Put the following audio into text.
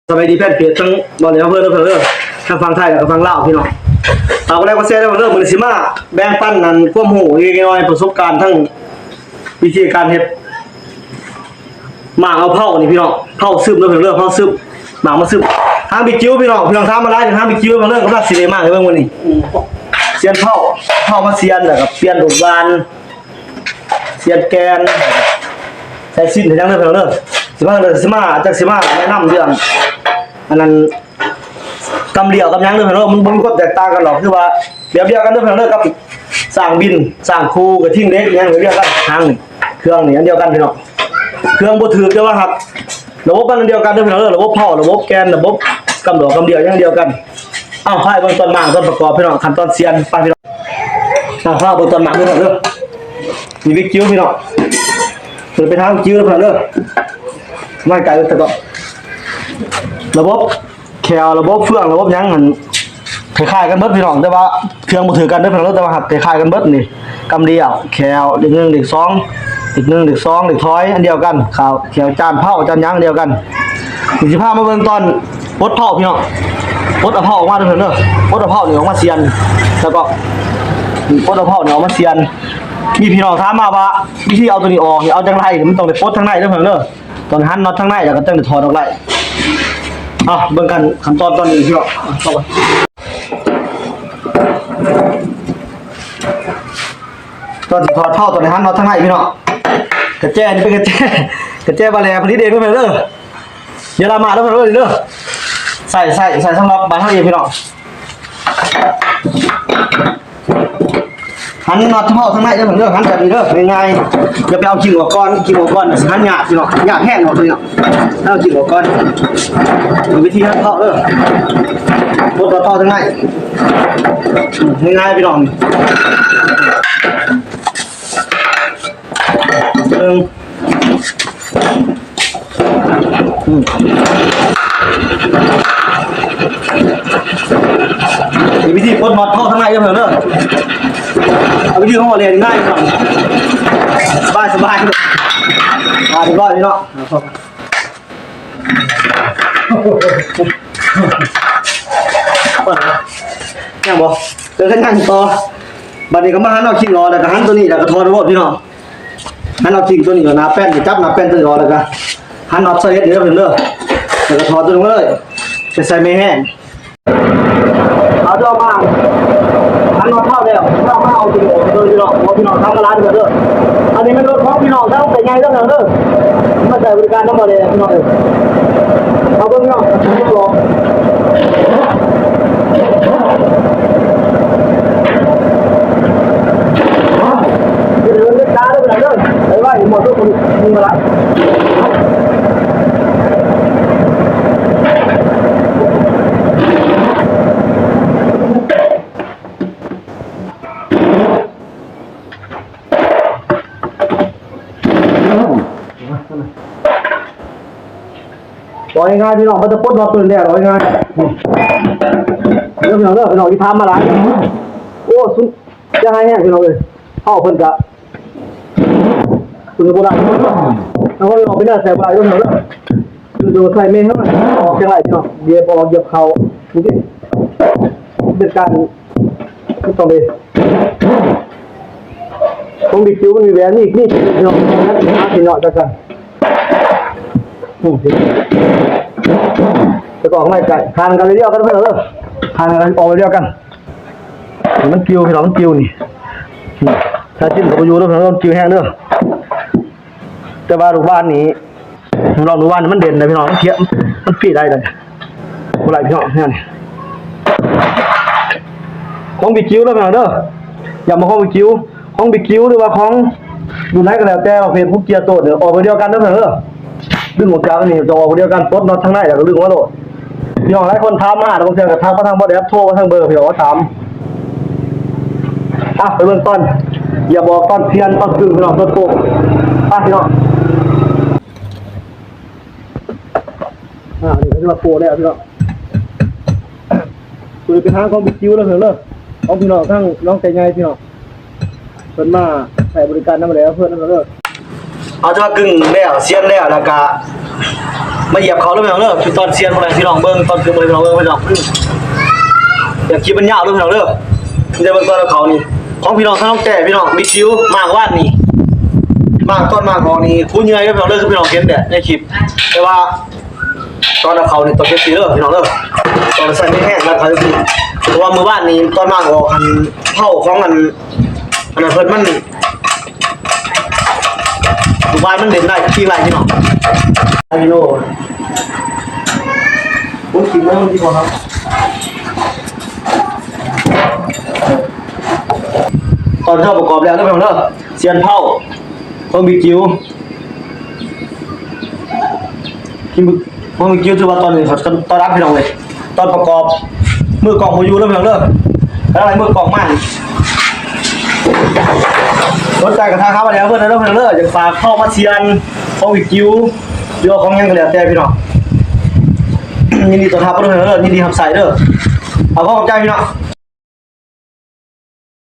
ສະບາຍດີແຟນເພຈທັງບ່ອນເລີຍເດີ ເພື່ອນເດີ ທັງຝັ່ງໄທແລ້ວກໍຝັ່ງລາວພີ່ນ້ອງ. ຝາກກົດໄລກົດແຊເດີເພື່ອນເດີ. ມື້ນີ້ຊິມາແບ່ງປັນອັນຄວາມຮູ້ເລັກໆນ້ອຍໆ ປະສົບການ ທັງວິທີການເຮັດໝາກເອົາເຜົານີ້ພີ່ນ້ອງ. ເຜົາຊຶບເດີເພື່ອນເດີ ເຜົາຊຶບ ໝາກມາຊຶບ. ທາງບິກຈິ້ວພີ່ນ້ອງ ພີ່ນ້ອງຖາມມາຫຼາຍ ທາງບິກຈິ້ວເດີເພື່ອນເດີ ກຳລັງຊິໄດ້ມາໃຫ້ເບິ່ງມື້ນີ້. ສຽນເຜົາ ເຜົາມາສຽນ ແລ້ວກໍປ່ຽນລູກຫວ່ານ ສຽນແກ່ນ ໃສ່ຊີ້ນໃສ່ຫຍັງເດີພີ່ນ້ອງເດີ. ຊິມາ ຊິມາ ຈັກຊິມາແນະນຳເລື່ອງອັນນັ້ນ ກຳຫຼຽວກັບຫຍັງເດີພີ່ນ້ອງເດີ. ມັນບໍ່ມີຄວາມແຕກຕ່າງກັນດອກ ຄືວ່າແບບດຽວກັນເດີພີ່ນ້ອງເດີ ກັບສ້າງບິນ ສ້າງຄູ ກະທິງເຫຼັກຫຍັງ ແບບດຽວກັນ. ຫາງນີ້ ເຄື່ອງນີ້ອັນດຽວກັນພີ່ນ້ອງ. ເຄື່ອງບໍ່ຖືກ ແຕ່ວ່າຫາກລະບົບມັນອັນດຽວກັນເດີພີ່ນ້ອງເດີ. ລະບົບເຜົາ ລະບົບແກ່ນ ລະບົບກຳຫຼວກກຳຫຼຽວຫຍັງດຽວກັນ. ເອົາ ພາໄປເບິ່ງຕອນໝາກ ຕອນປະກອບພີ່ນ້ອງ ຂັ້ນຕອນສຽນ ໄປພີ່ນ້ອງ. ອ່າ ພາເບິ່ງຕອນໝາກເດີພີ່ນ້ອງເດີ. ມີບິກຈິ້ວພີ່ນ້ອງ ເພິ່ນໄປທາງຈິ້ວພີ່ນ້ອງເດີ. ມາໃກ້ເດີ ແຕ່ກໍລະບົບແຂ້ວ ລະບົບເຟືອງ ລະບົບຫຍັງຫັ້ນ ຄ້າຍໆກັນເບິດພີ່ນ້ອງ ແຕ່ວ່າເຄື່ອງບໍ່ຖືກກັນເດີພີ່ນ້ອງເດີ. ແຕ່ວ່າຫາກຄ້າຍໆກັນເບິດນີ້ ກຳດຽວ ແຂ້ວ ເຫຼັກໜຶ່ງ ເຫຼັກສອງ ເຫຼັກໜຶ່ງ ເຫຼັກສອງ ເຫຼັກຖອຍ ອັນດຽວກັນ. ຂ້າວ ແຂ້ວ ຈານເຜົາ ຈານຫຍັງ ອັນດຽວກັນ. ນີ້ຊິພາມາເບິ່ງຕອນປົດເຜົາພີ່ນ້ອງ ປົດເອົາເຜົາອອກມາເດີພີ່ນ້ອງເດີ. ປົດເອົາເຜົານີ້ອອກມາສຽນ ແລ້ວກໍປົດເອົາເຜົານີ້ອອກມາສຽນ. ມີພີ່ນ້ອງຖາມມາວ່າ ວິທີເອົາໂຕນີ້ອອກນີ້ ເອົາຈັ່ງໃດ? ມັນຕ້ອງໄດ້ປົດທາງໃນເດີພີ່ນ້ອງເດີ. ຕ້ອງຫັນນັອດທາງໃນ ແລ້ວກໍຈັ່ງໄດ້ຖອດອອກໄດ້. ເອົາ ເບິ່ງຂັ້ນ ຂັ້ນຕອນຕອນນີ້ພີ່ນ້ອງ. ຕອນຊິຖອດເຜົາ ຕ້ອງໄດ້ຫັນນັອດທາງໃນພີ່ນ້ອງ. ກະແຈນີ້ເປັນກະແຈ ກະແຈບາແລຜະລິດເອງເດີພີ່ນ້ອງເດີ. ຢ່າລະມາດເດີພີ່ນ້ອງເດີ. ໃສ່ ໃສ່ ໃສ່ສຳລັບບ້ານເຮົາເອງພີ່ນ້ອງ. ຫັນນັອດເຜົາທາງໃນເດີພີ່ນ້ອງເດີ. ຫັນແບບນີ້ເດີ ງ່າຍໆ ຢ່າໄປເອົາກິ່ງອອກກ່ອນ. ກິ່ງອອກກ່ອນຊິຫັນຍາກພີ່ນ້ອງ ຍາກແຮງເນາະພີ່ນ້ອງ. ເອົາກິ່ງອອກກ່ອນ ເປັນວິທີຫັນເຜົາເດີ. ປົດເຜົາທາງໃນ ງ່າຍໆ ພີ່ນ້ອງ. ໜຶ່ງ ອືມ ມີວິທີປົດນັອດເຜົາທາງໃນເດີພີ່ນ້ອງເດີ. ເອົາວິທີຂອງເຮົາເລີຍ ງ່າຍ ສະບາຍ ສະບາຍ. ອ່າ ຮຽບຮ້ອຍພີ່ນ້ອງ. ຍັງບໍ່? ເອີ ຍັງຕໍ່. ບາດນີ້ກໍມາຫັນເອົາກິ່ງອອກ ແລ້ວກໍຫັນໂຕນີ້ ແລ້ວກໍຖອດໂລດພີ່ນ້ອງ. ຫັນເອົາກິ່ງໂຕນີ້ ໜ້າແປ້ນ ຈັບໜ້າແປ້ນໂຕນີ້ອອກ ແລ້ວກໍຫັນເອົາສະເລັດນີ້ເດີ ແລ້ວກໍຖອດໂຕນີ້ເລີຍ ໄປໃສ່ແມ່ແຮງ. ເອົາດອກມາ ຫັນເອົາເຂົ້າແລ້ວ ເອົາມາເອົາໂຕນີ້ອອກເດີພີ່ນ້ອງ. ເອົາພີ່ນ້ອງທາງມາລານເດີ. ອັນນີ້ແມ່ນລົດຂອງພີ່ນ້ອງທາງໄກໃຫຍ່ເດີພີ່ນ້ອງເດີ. ມາໃຊ້ບໍລິການນຳບໍ່ແດ່ພີ່ນ້ອງເອີຍ. ເອົາເບິ່ງພີ່ນ້ອງ ເດີ ເດີນເດັດຂາດເດີພີ່ນ້ອງເດີ. ໄປໄວໝົດທຸກຄົນ ຍິງມາລະ. ເວົ້າງ່າຍໆ ພີ່ນ້ອງ ມັນຈະປົດນັອດຕົວນີ້ແລ້ວ ເວົ້າງ່າຍໆ ເດີພີ່ນ້ອງເດີ. ພີ່ນ້ອງທີ່ຖາມມາຫຼາຍ ໂອ້ ສຸດ ຈະຫາຍແຮງພີ່ນ້ອງເອີຍ. ເຮົາເພິ່ນກະ ເພິ່ນກະບໍ່ໄດ້ ເຮົາກໍອອກໄປໜ້າໃສ່ບໍ່ໄດ້ພີ່ນ້ອງເອີຍ. ຄືໂດໃສ່ແມ່ເຮົາອອກຈັ່ງໃດພີ່ນ້ອງ ຢຽບອອກຢຽບເຂົ້າ ເປັນການ ຕ້ອງໄດ້ ຂອງບິກຈິ້ວມັນມີແຫວນ ມີ ມີ ພີ່ນ້ອງ ພີ່ນ້ອງຈັກກັນ. ອືມ ແລ້ວກໍອອກມາໃກ້ ທາງກັນລຽວກັນເດີ ທາງກັນອອກລຽວກັນ. ມັນປິວພີ່ນ້ອງ ມັນປິວນີ້ ອືມ ຖ້າຊິ້ນກໍບໍ່ຢູ່ເດີພີ່ນ້ອງ ມັນປິວແຮງເດີ. ແຕ່ວ່າລູກຫວ່ານນີ້ ລອງດູວ່າມັນເດັ່ນໄດ໋ພີ່ນ້ອງ ມັນພຽ ມັນພີໄດ້ໄດ໋ ບໍ່ໄດ້ພີ່ນ້ອງ. ແນວນີ້ ຂອງບິກຈິ້ວເດີພີ່ນ້ອງເດີ ຢ່າມາຂອງບິກຈິ້ວ ຂອງບິກຈິ້ວ ຫຼືວ່າຂອງລຸ້ນໃດກໍແລ້ວແຕ່ ປະເພດຫົກເກຍໂຕນີ້ ອອກໄປດຽວກັນເດີພີ່ນ້ອງເດີ. ດຶງອອກຈາກອັນນີ້ຕ້ອງອອກໄປດຽວກັນ ປົດນັອດທາງໃນ ແລ້ວກໍດຶງອອກມາໂລດ. ພີ່ນ້ອງຫຼາຍຄົນຖາມມາ ແລ້ວບາງເທື່ອກໍທັກມາທາງບໍ່ແອັບ ໂທມາທາງເບີ ພີ່ນ້ອງວ່າຖາມ. ອ່ະ ໄປເບິ່ງຕອນຢຽບອອກ ຕອນພຽນ ຕອນດຶງ ພີ່ນ້ອງ ຕອນໂປ່ງ ໄປພີ່ນ້ອງ. ອ່າ ນີ້ກໍຖືວ່າໂປະແລ້ວພີ່ນ້ອງ. ຕົວນີ້ເປັນທາງຂອງບິກຈິ້ວເດີເດີ ຂອງພີ່ນ້ອງທາງໜອງແກ່ໃຫຍ່ພີ່ນ້ອງ ເພິ່ນມາໃຊ້ບໍລິການນຳແລ້ວ ເພິ່ນນຳເດີ. ເອົາ ແຕ່ວ່າກຶ່ງແລ້ວ ສຽນແລ້ວ ແລ້ວກະ ມາຢຽບເຂົ້າເດີພີ່ນ້ອງເດີ ຄືຕອນຊຽນພຸ້ນແຫຼະ ພີ່ນ້ອງເບິ່ງ ຕອນຄືບໍ່ໄດ້ພີ່ນ້ອງເບິ່ງ ພີ່ນ້ອງ ອືມ ຢາກຄລິບມັນຍາວເດີພີ່ນ້ອງເດີ ມີແຕ່ເບິ່ງຕອນເຂົ້ານີ້ ຂອງພີ່ນ້ອງທາງນ້ອງແຕ້ພີ່ນ້ອງ ບິດຈິວ ໝາກວານນີ້ ໝາກ ຕອນໝາກອອກນີ້ ຄູເຫຍື່ອຍເດີພີ່ນ້ອງເດີ ຄືພີ່ນ້ອງເຫັນແຫຼະໃນຄລິບ ແຕ່ວ່າ ຕອນເອົາເຂົ້ານີ້ຕ້ອງເຮັດຊີ້ເດີພີ່ນ້ອງເດີ ຕ້ອງໃສ່ແຮງໆ ແລ້ວເຂົ້າຈັ່ງຊີ້ ເພາະວ່າມື້ວານນີ້ຕອນໝາກອອກຫັ້ນ ເຜົາຂອງອັນ ອັນນັ້ນເພິ່ນມັນ ລູກວານມັນເດັ່ນໄດ້ ປີກໄວ້ພີ່ນ້ອງ ໄດ້ກິໂລ ໂອ້ຍ ກິນແລ້ວມັນຊິພໍຄັບ ຕອນເຊົ້າປະກອບແລ້ວເດີພີ່ນ້ອງເດີ ຊຽນເຜົາ ຂອງບິດຈິວ ຂອງບິດຈິວ ຖືວ່າຕອນນີ້ ຕອນຮັບພີ່ນ້ອງເອີຍ ຕອນປະກອບ ມືກ້ອງບໍ່ຢູ່ເດີພີ່ນ້ອງເດີ ກຳລັງໄລ່ມືກ້ອງມາ ສົນໃຈກໍທັກຫາມາແລ້ວເພິ່ນເດີພີ່ນ້ອງເດີ ຢາກຝາກເຂົ້າມາຊຽນ ຂອງບິດຈິວ ຫຼືວ່າຂອງຫຍັງກໍແລ້ວແຕ່ພີ່ນ້ອງ ຍິນດີຕ້ອນຮັບເດີພີ່ນ້ອງເດີ ຍິນດີຮັບໃຊ້ເດີ ເອົາ ຂໍຂອບໃຈພີ່ນ້ອງ.